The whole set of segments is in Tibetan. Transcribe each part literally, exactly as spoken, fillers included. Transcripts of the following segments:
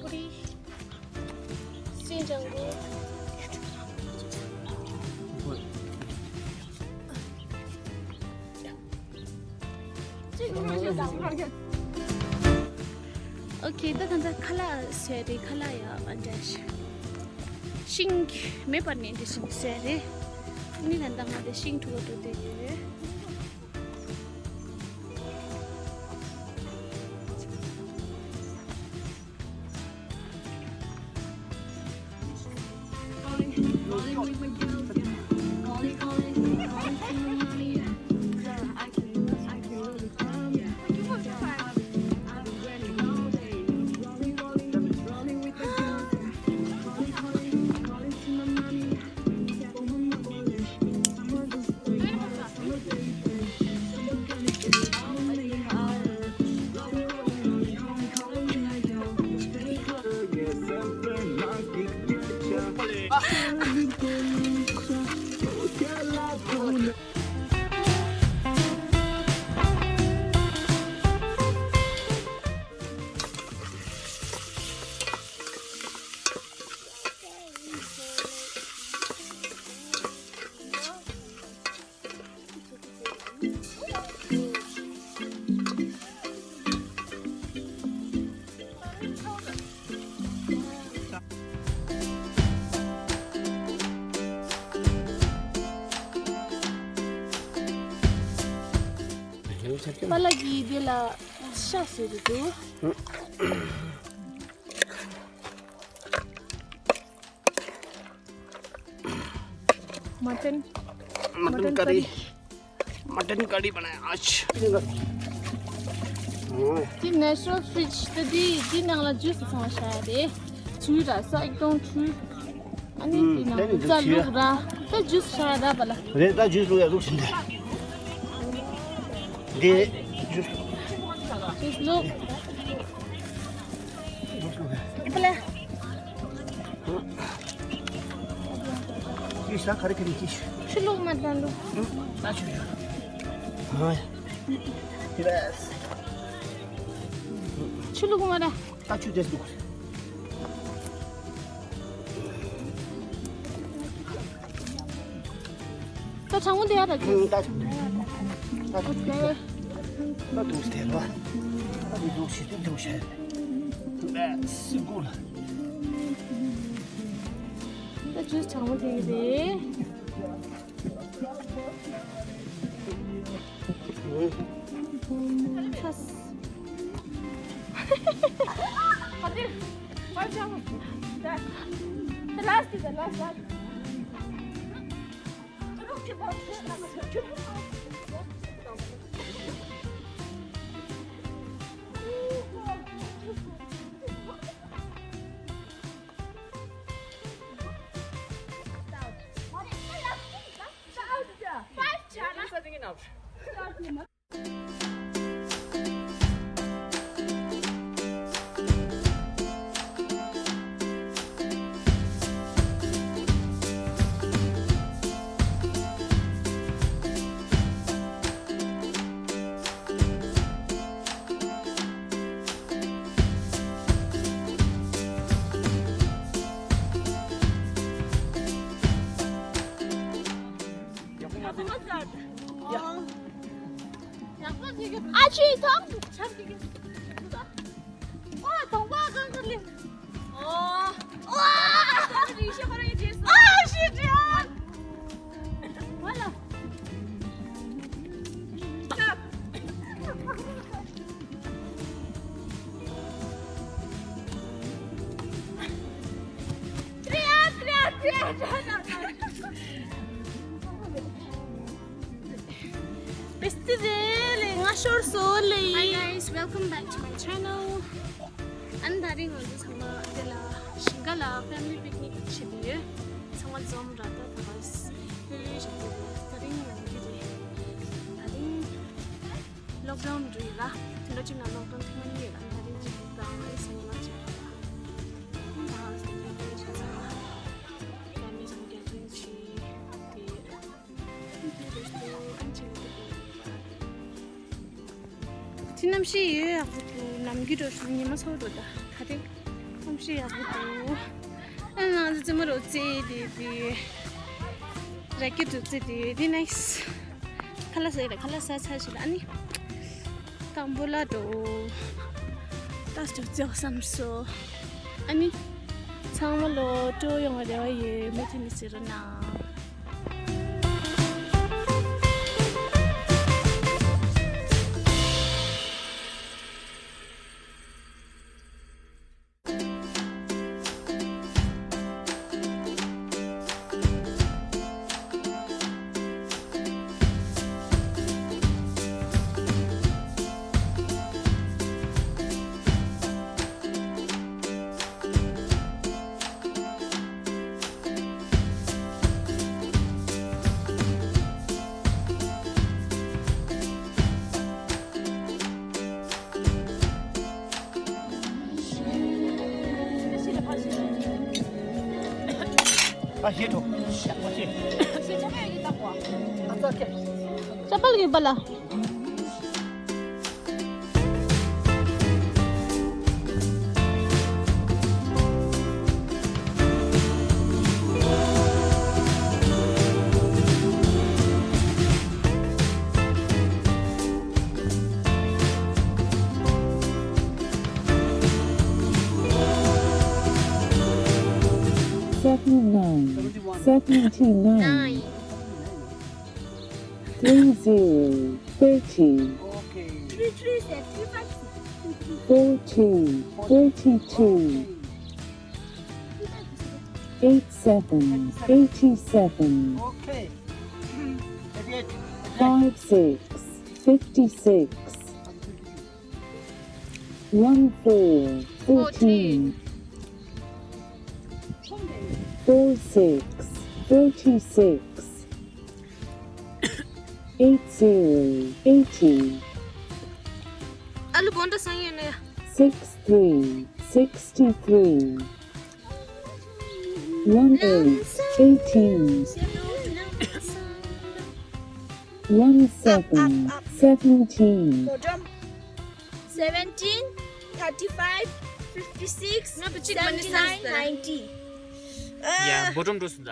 པུ་རི། སྲིན་ལྗང་གུ། ཨོ་ཁེ། ད་ད་ད་ཁ་ལག་བཟས་རེད། ཁ་ལག་ཡ་ཨ་འདྲ་ཤ། ཤིང་མེད་པར་ནས་འདི་ཤིང་བཟས་རེད། ནི་ད་ད་ང་དེ་ཤིང་འཁྲུ་བ་འགྲོ་དེ་ཡོད་རེད། པ་ལགས་ཀྱིས་འདི་ལ་ཤ་ཟེར་གྱི་འདུག mutton. Mutton curry. Mutton curry बनाया आज। འདི་natural fridge ད་འདི་འདི་ནང་ལ་ཇུས་སུ་ཚང་བ་བཞག་ཡ་རེད། ཚུལ་ར་ས་ཨེག་དོང་ཚུལ། ཨ་ནི་འདི་ནང་ལ་རྩ་བླུག་ར། ད་ཇུས་བཞག་ཡ་ར་པ་ལ། རེད། ད་ཇུས་བླུག་ཡ་བླུག་ཟིན་ཏེ། འདི་ཇུས། ཇུས་བླུག་ཨེ་པ་ལ། ཅི་ཤ་ཁ་རི་ཁ་རི་ཅི། ཆུ་བླུག་མ་བཏང་འདུག་ད་ཆུ་ཡོད། ཧོ་ཡ། ཡེས། ཆུ་བླུག་མ་ར། ད་ཆུ་དེ་བླུག་ད་གྲང་མོ་དེ་ཡ་ར་ཅི། ད་ཆུ། ད་ཆུ། ཨོ་ཁེ། ད་འདུག་སྟེ་ར། ད་འདི་འདུག་ཤི་དེ་འདུག་ཤི། ད་སི་གུ་ལ། ད་ཇུས་གྲང་མོ་དེ་རེད། ཁྲས། The last, the last, last. ཨ་ཆུ་ཐོག་ཨ་དང་པོ་གང་ག་ལེ། ཨོ། ཨོ། ཨ་ཤི་ཏྲི་ཡ། ཝ་ལ། ཏྲི་ཡ་ཏྲི་ཡ་ཏྲི་ཡ། བེ་སི་ཊི་རེད་ལེ། ང་ཤོར་སོང་ལེ། Hi guys, welcome back to my channel. ཨ་ནི་ད་རིང་ང་ཚོ་ཚང་མ་འདི་ལ་ཞིང་ཁ་ལ་family picnic བྱེད་དུ་ཡོད། ཚང་མ་འཛོམས་ར། ད་ད་བར་ལྷོད་ལྷོད་བྱེད་དུ་ཡོད། ད་རིང་ནམ་རྒྱུན་རེད། ད་རིང་ལོག་ཌའོན་རེད་ལ། དེ་འདྲ་ཅིག་ན་ལོག་ཌའོན་ཐེངས་མ་གཉིས་རེད་ལ། ད་རིང་ཅིག་དང་ཨ་ནི་སེམས་ལ་བྱས་པ་ལ། ད་སེམས་ལ་བྱས་ཚང་མ་ཕ་མེས་ཚང་རྒྱ་ཆེན་བྱས་དེ། དེ་གནམ་གཤིས་ཡོད་ཡག་པོ་འདུག་ནམ་རྒྱུན་འགྲོ་སོང་ཉི་མ་ཚ་པོ་འདུག་ད་ད་རེས། གནམ་གཤིས་ཡག་པོ་འདུག་ཨ་ནི་ང་ཚོ་རྩེད་མོ་རུ་རྩེ་དེ་དེ། རེ་ཀེ་ཊི་རྩེ་དེ་དེ་ནེག་སི་ཊི། ཁ་ལག་ཟ་ཡི་རེད། ཁ་ལག་ཟ་ཚར་ཞིག་ལ་ཨ་ནི། དང་པོ་ལ་འགྲོ། ཏག་ཏག་རྩེ་བསམ་སོང་། ཨ་ནི། ཚང་མ་ལོ་སྤྲོ་ཡོང་བའི་རེ་བ་ཡོད། མུ་མཐུད་ནས་གཟིགས་རོགས་གནང་། ཨ་ཞེ་ཐོ། ཨ་ཞེ། ཅ་པལ་གི་པ་ལ། Seven nine, seventy nine, three zero, thirty, fourteen, thirty two, eight seven, eighty seven, five six, fifty six. One four, fourteen. Four six, forty six. Eight zero, eighty. Six three, sixty three. One eight, eighteen. One seven, seventeen. Seventeen, thirty-five, fifty-six, seventy-nine, ninety. ཡ། བོ་ཀྲམ་འགྲོ་སོང་ད།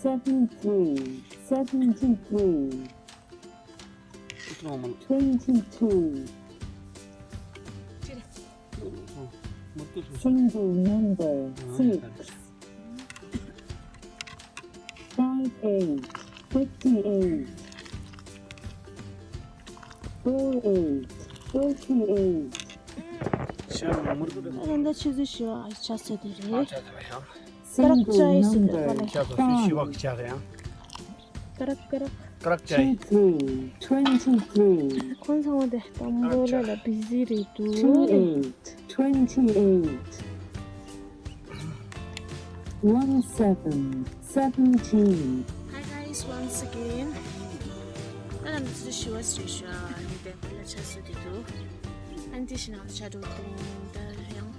Seven three, seventy three. Twenty two. Single number six. Five eight, fifty eight. Four eight, forty eight. ད་ལྟ་ཆུ་ཚོད་བཞི་པ་ཆགས་ཚར་དེ་རེད། Single number five. ཀ་རག་ཀ་རག་ཀ་རག་ཅའི། Two three, twenty three. ཁོང་ཚང་མ་དེ་དང་པོ་ལ་ལ་བི་ཟི་རེད་འདུག Two eight, twenty eight. One seven, seventeen. Hi guys, once again. ད་ང་ཚོ་ཞི་བ་སི་རི་ཤ་ནི་དེ་ལ་ཆ་སུ་དེ་དུ། ཨན་ཏི་ཤི་ནང་ཆ་འགྲོ་དུང་ད་ཡང་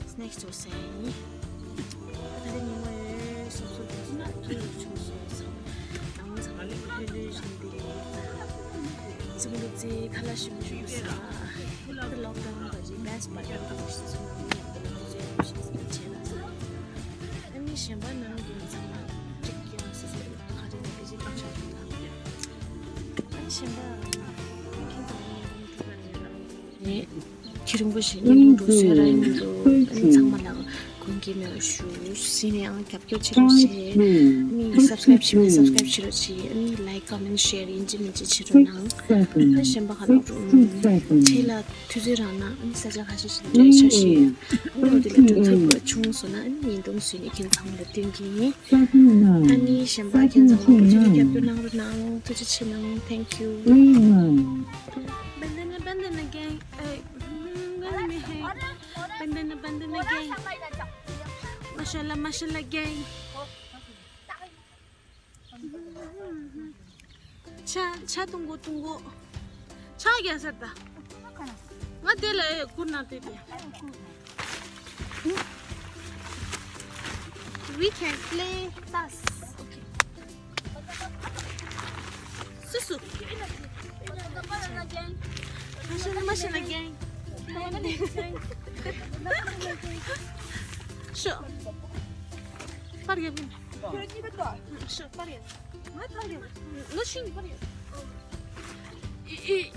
སི་ནེག་སི་འགྲོ་སེ་ཡིན། ད་ད་ཉི་མ་ཡོད་སོབ་སོབ་དུ་སུ་ན་ཐུ་ཆུ་སོ་སོ། ནང་ཚང་མ་ལྷོད་ལྷོད་བཞིན་དེ་རེད། ཚིག་འདུག་ཚེ་ཁ་ལ་ཞིམ་ཞིམ་ཟ། ད་ལོག་ཌའོན་བར་གྱི་བེ་སི་ཊི་པར་ཊི་ཡང་ཐུགས་སུ་ཆུད་ནས་ཡང་ཐུགས་རྗེ་ཆེ་ལ་ཟེར། ཨ་ནི་གཞན་པ་ནང་གི་མི་ཚང་མ་གཅིག་ཀྱང་སོ་སོ་ག་རེ་ནས་ཀྱི་ཆགས་ཆགས་ཐུབ་ཐང་། ཨ་ནི་གཞན་པ་ཁྱེད་ཚང་མ་ཡང་ཐུགས་ཀ་ནས་རང་ནས་ཁྱེད་རིང་པོ་ཞིག་ནས་ལུང་འགྲོ་སོས་ར་ཡིན་འདུག་ཨ་ནི་ཚང་མ་ལ་དགོངས་འགལ་མེད་པ་ཞུ། སི་ནས་ཡང་རྒྱབ་སྐྱོར་བྱེད་རོགས་བྱེད། ཨ་ནི་སབ་སི་ཀ་རེབ་བྱེད་མཁན་སབ་སི་ཀ་རེབ་བྱེད་རོགས་བྱེད། ཨ་ནི་ལའིཀ་ཀོ་མེན་ཤེར་ཡིན་གཅིག་མིན་གཅིག་བྱེད་རོགས་གནང་། ཨ་ནི་གཞན་པ་ཁ་ལོག་རོགས་གནང་། ཁྱེད་ལ་དུས་ཚོད་རག་ན་ཨ་ནི་ས་ཆ་ཁ་ཤས་ཤིག་འགྲོ་ཡ་འཆར་གཞི་ཡོད། ཨ་ནི་འོ་དེ་ལ་འགྲོ་ཐུབ་པ་བྱུང་སོང་ན་ཨ་ནི་ཉིན་དུམ་བཟོས་ནས་ཁྱེད་ཚང་མ་ལ་སྟོན་གྱི་ཡིན། ཨ་ནི་གཞན་པ་ཁྱེད་ཚང་མ་འགྲོ་ཐུབ་ན་རྒྱབ་སྐྱོར་གནང་རོགས་གནང་། ཐུགས་རྗེ་ཆེ་གནང་། Thank you. Bandana, bandana gang. Hey, bandana, hey. Bandana, bandana gang. Mashallah, mashallah gang. ཆ་ཆ་གཏོང་གོ་གཏོང་གོ། ཆ་རྒྱག་ས་ད། ང་དེ་ལ་ཨེ་ཁུར་ན་དེ་དེ། We can play tas. Okay. སུ་སུ། མ་ཤེས་ན་མ་ཤེས་ན་རྒྱན། Sure. Park yapayım. Sure, park yap. No, şimdi park yap. İ- i-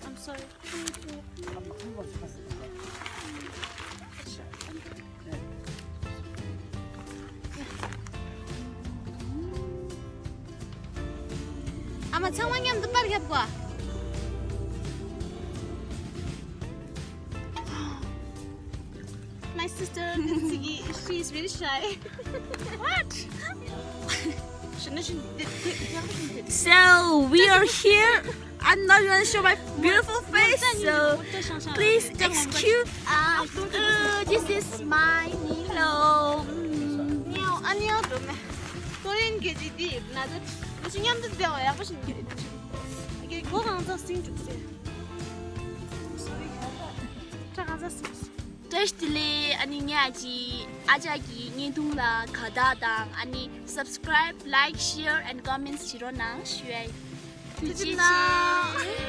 I'm sorry. ཨ་མ་ཚང་མ་མཉམ་དུ་པར་བརྒྱབ་གོ། My sister, this is Ziggy. She is very shy. What? So we are here. I'm not gonna show my beautiful face, so please excuse. Uh, uh, this is my Nilo. ཉེའོ། ཨ་ནེའོ། དོ་མེ། ཀོ་རི་ཡན་སྐད་ཆ་འདི་ན་ཚ་ང་ཚོ་མཉམ་དུ་བསྡད་པ་ཡག་པོ་ཞིག་མ་རེད། ཁྱེད་མགོ་གང་ཚ་སྲིང་འདུག་ཟེར། སོ་རི། ཁྲ་གང་ཚ་སྲིང་། བཀྲ་ཤིས་བདེ་ལེགས། ཨ་ནི་ངའི་ཨ་ཅེ་ཨ་ཅག་གི་བརྙན་ཐུང་ལ་དགའ་རྟགས་དང་། ཨ་ནི་subscribe, like, share and comments བྱེད་རོགས་གནང་ཞུ་ཡ་ཡིན། ཐུགས་རྗེ་ཆེ།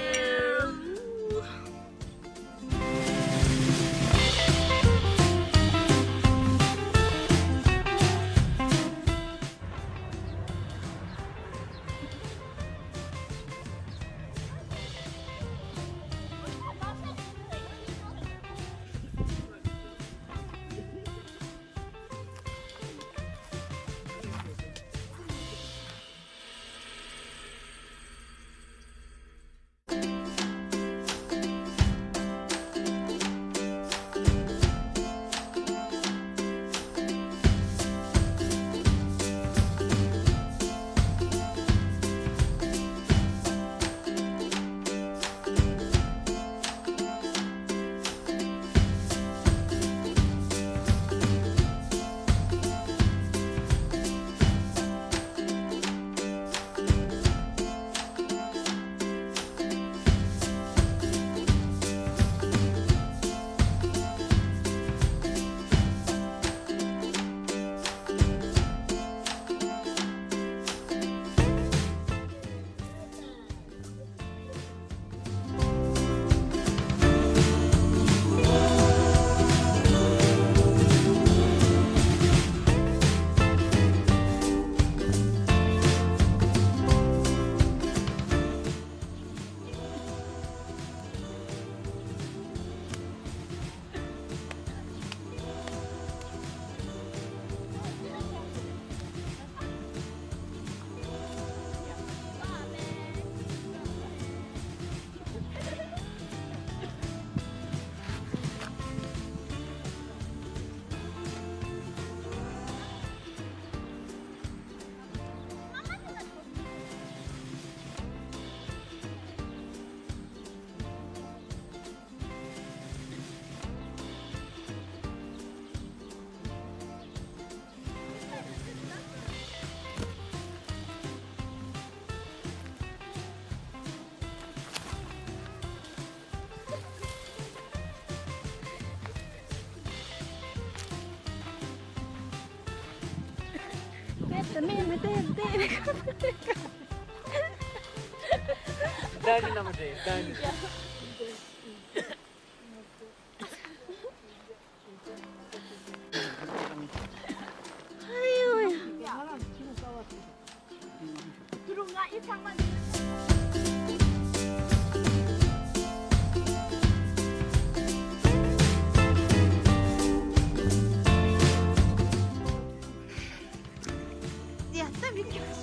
ཡ། ད་མི་ཁྱོད།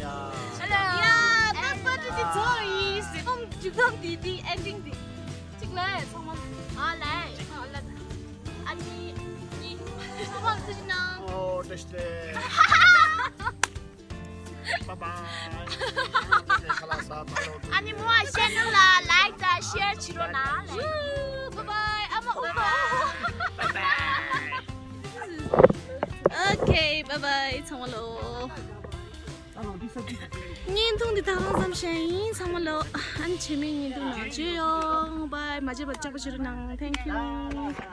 ཡ། ཡ། ད་པར་ཊི་འདི་རྫོགས་ཡིན་ཟེར། ཁོང་མཇུག་སྡོམ་འདི་འདི་ཨེན་ཌིང་འདི། གཅིག་ལ་ཚང་མ། ཨ་ལས། ཨ་ལས། ཨ་ནི། ནི། ཚང་མ་ཐུགས་རྗེ་གནང་། ཨོ། བཀྲ་ཤིས་བདེ་ལེགས། Bye bye. ཨ་ནི་མོ་ཨ་ཅེ་ནལ་ལ་ལའིཀ་དང་ཤེར་བྱེད་རོགས་གནང་། Bye bye. ཨ་མ་ཨུ་པ། Bye bye. Okay, bye bye. ཚང་མ་ལོ། བརྙན་ཐུང་འདི་ད་གང་ཙམ་བཤད་ཡིན། ཚང་མ་ལོ། ཨ་ནི་ཆེ་མེད་བརྙན་ཐུང་ནང་མཇལ་ཡོང་། Bye. མ་མཇལ་བར་ལྕགས་པོ་བྱེད་རོགས་གནང་། Thank you.